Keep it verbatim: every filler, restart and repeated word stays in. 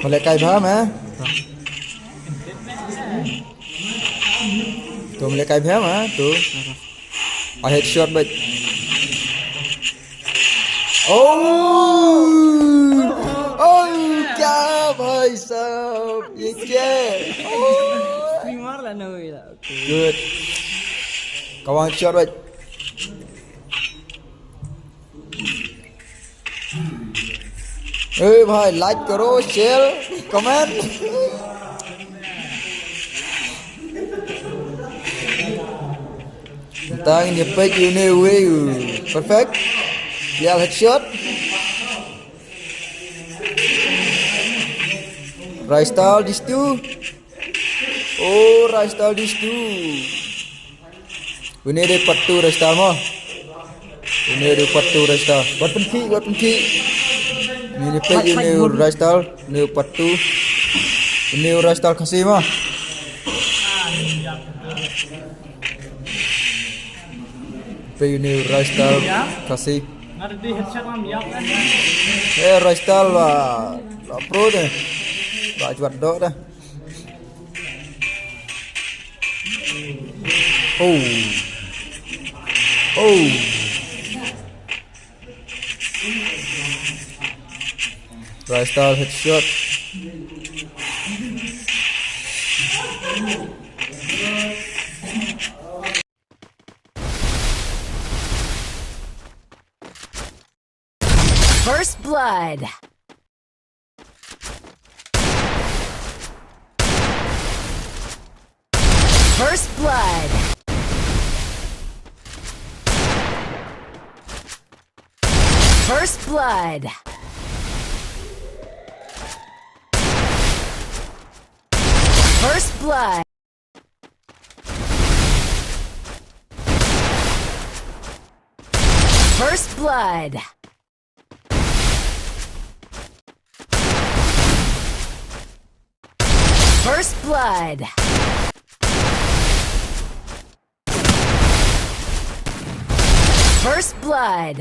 Male kai bha ma. Tu male kai bha ma tu. A headshot bhai. Oh! Oh, kya bhai sahab? Ye kya? Oh! Good. Kawang headshot bhai. Hey bhai, like karo, share, comment. Tang ni pek you know way. Perfect. Yal headshot. Ristal dish two. Oh, Ristal dish two. Une de patu Ristal mo. Une de patu Ristal. Wat penki, wat penki. Ni ni pe une Ristal, une patu. Une Ristal Khasi mo. Pe une Ristal Khasi. Eh, Ristal la, la pro de. La juat dok dah. Oh. Oh. Ristal headshot. First blood. First blood. First blood. First blood. First blood. First blood. First blood.